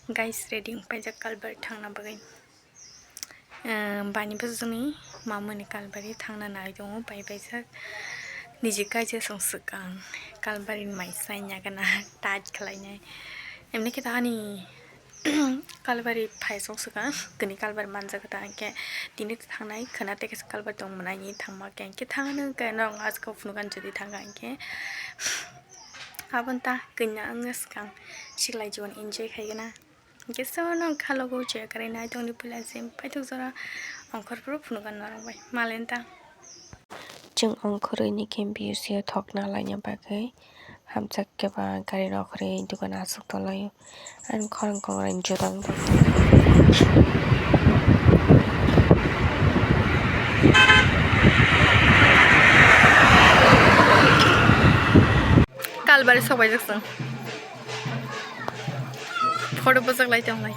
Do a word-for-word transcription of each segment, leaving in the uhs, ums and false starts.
Guys, ready wng paijak Kalbari thangna bagwi. Ehm, bani bwswkni mamani Kalbari thangna nai tongo, pai paijak. Niji kaisa song swkang Kalbari ni mai sai nagana tight khlainai. Emni khe ta ani Kalbari phaisok swkang, tini Kalbari manjak ta, hwnkhe tini thangnai khwna tei kaisa Kalbari tong mwnai ni thangma khe, hwnkhe thangno hwnkhe norok aswk phunukani jodi thangkha hwnkhe aboni ta kanya wngya swkang siklai jibon enjoy khaigwna. Hwnkhe so norok khalogo je kwrwi nai tongni puila je paithak jora ongkhorphuru phunukani norok bai malenta. Chwng ongkhorwi ni khe B U C o thokna laina bagwi hamjak khe ba gari rok khorwi dogan aswk tonglaio. Ani khorang kongra ni jotang tong. Kalbari sok paijak chwng. Photo bwchak lai tong lai.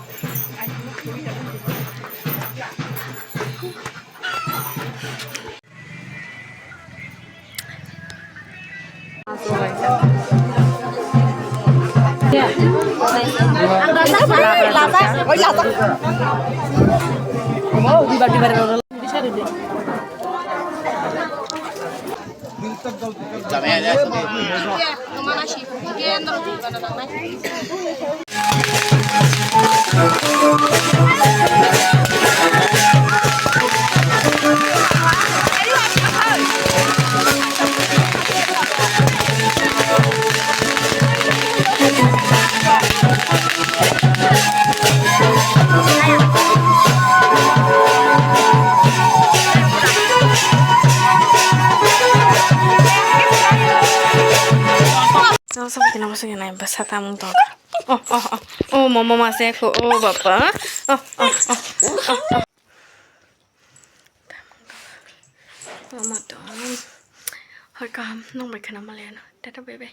Jauh sampai kena masuk ya, naik bus, tamung tong. Oh, oh, oh. Oh, mama masih aku. Oh, bapak. Oh, oh, oh. Oh, oh. Mama tong. Hoi kaham, nong bai khana maliano. Tata, bye bye.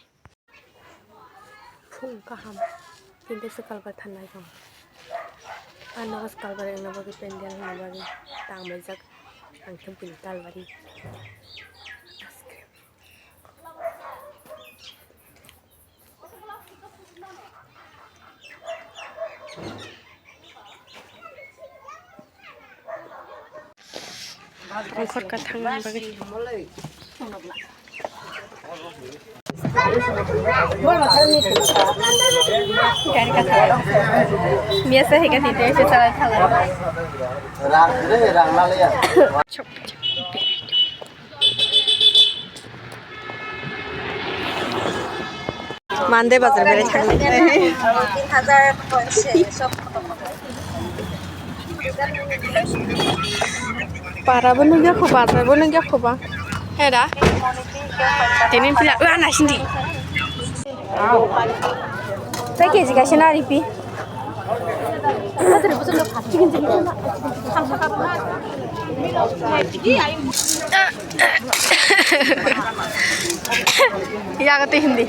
Phung kaham. Tinte se Kalbari thanai tong. Ano se Kalbari wngna bagwi pendel wngna bagwi tang baijak. Ang khe bini Kalbari. Ongkhor ka thangna bagwi. Miya sa hika tinte se chalai thala. Mande bazar berai thangni. Para bo nugya kho, bazar bo nugya kho ba. Hera. Tini pila, wa na sindi. Tei K G kaisa na ripi. Yago tei hindi.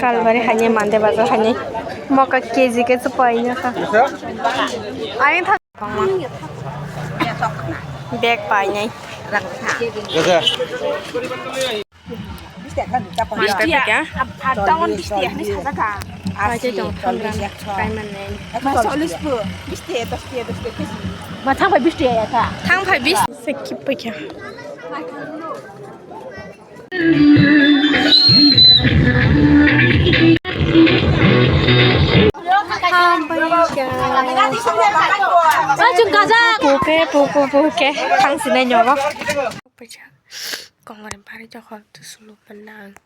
Kalbari haini mande bazar haini moka K G khe chupai ya kha. Ani tha. Bag painai. Masta pika. Pakai tong thamra kai manai. Ma thang bai bis tiya ya kha. Thang bai bis. Sekip pika. Puke, puke, puke. Thang sinai nyogo. Kongor bari jokhor tu sulu panang.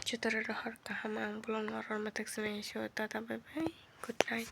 Chutar rohor kaham ang bolong noror matak sinai so tata bye bye. Good night.